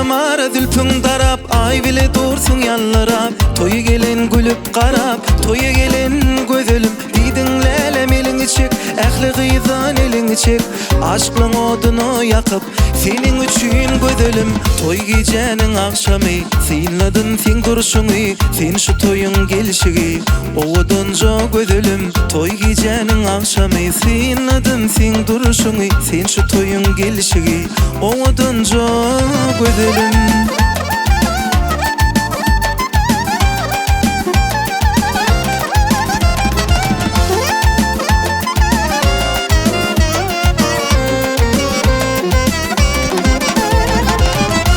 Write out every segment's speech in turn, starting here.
Saçlaryň ara zülpüň darap, Aý bile dursuň ýallyrap, Toýa gelen gülüp garap, Toýa gelen gözelim, Diýdiň lälem eliňi çek, Ähli gyzdan eliňi çek, Aşyklaň oduny ýakyp, Seniň üçin gözelim, Toý gijäniň agşamy, Synladym seň durşuňy, Sen şu toýuň gelşigi, Owadanja gözelim, Toý gijäniň agşamy, Synladym seň durşuňy, Sen şu toýuň gelşigi, Owadanja gözelim.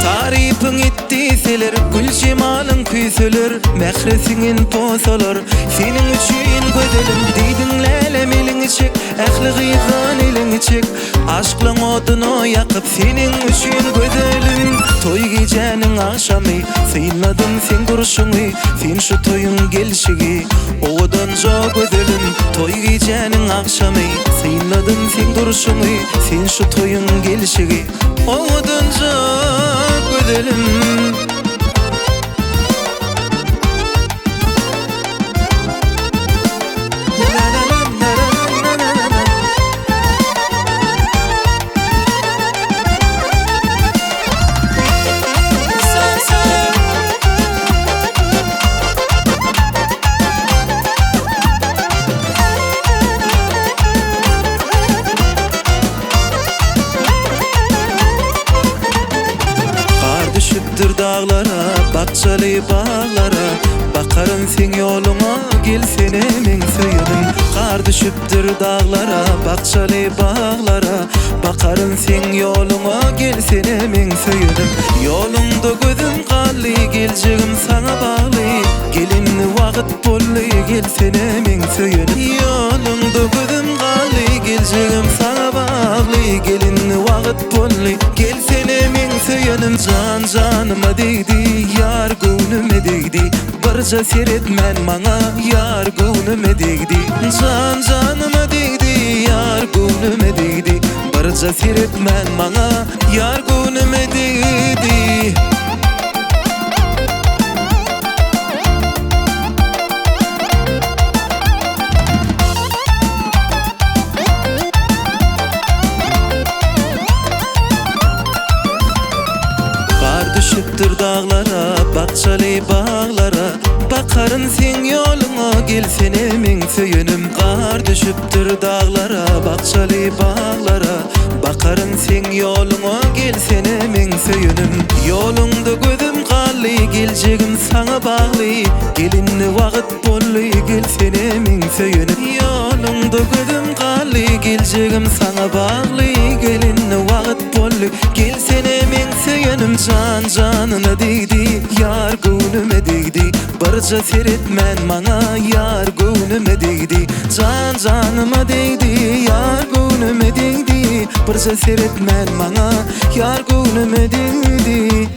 Tarypyň etdi seler, Gül jemalyň küýseler, Mähre siňen posalar, Seniň üçin gözelim, Diýdiň lälem eliňi çek, Ähli gyzdan eliňi çek, Aşklaň oduny ýakyp, Seniň üçin gözelim. Toý gijäniň agşamy, Synladym seň durşuňy, Sen şu toýuň gelşigi, Owadanja gözelim. Toý gijäniň agşamy, Synladym seň durşuňy, Sen şu toýuň gelşigi, Owadanja gözelim. Gar düşüpdir daglara, bakjaly baglara, Bakaryn seň ýoluňa, gelsene meň söýenim. Gar düşüpdir daglara, bakjaly baglara, Bakaryn seň ýoluňa, gelsene meň söýenim. Ýoluňda gözüm galdy, geljegim saňa bagly, Gelinli wagt boldy, gelsene meň söýenim. Ýoluňda gözüm galdy, geljegim saňa bagly, Gelinli wagt boldy, gelsene meň söýenim. Jan janyma degdi, ýar göwnüme degdi, Birje seretmän maňa, ýar göwnüme degdi. Jan janyma degdi, ýar göwnüme degdi, Birje seretmän maňa, ýar göwnüme degdi. Gar düşüpdir daglara, bakjaly baglara, Bakaryn seň ýoluňa, gelsene meň söýenim. Gar düşüpdir daglara, bakjaly baglara, Bakaryn seň ýoluňa, gelsene meň söýenim. Ýoluňda gözüm galdy, geljegim saňa bagly, Gelinli wagt boldy, gelsene meň söýenim. Ýoluňda gözüm galdy, geljegim saňa bagly, Gelinli wagt boldy, gelsene meň söýenim. Jan janyna degdi, ýar göwnüme degdi, Birje seretmän maňa, ýar göwnüme degdi. Jan janyma degdi, ýar göwnüme degdi, Birje seretmän maňa, ýar göwnüme degdi.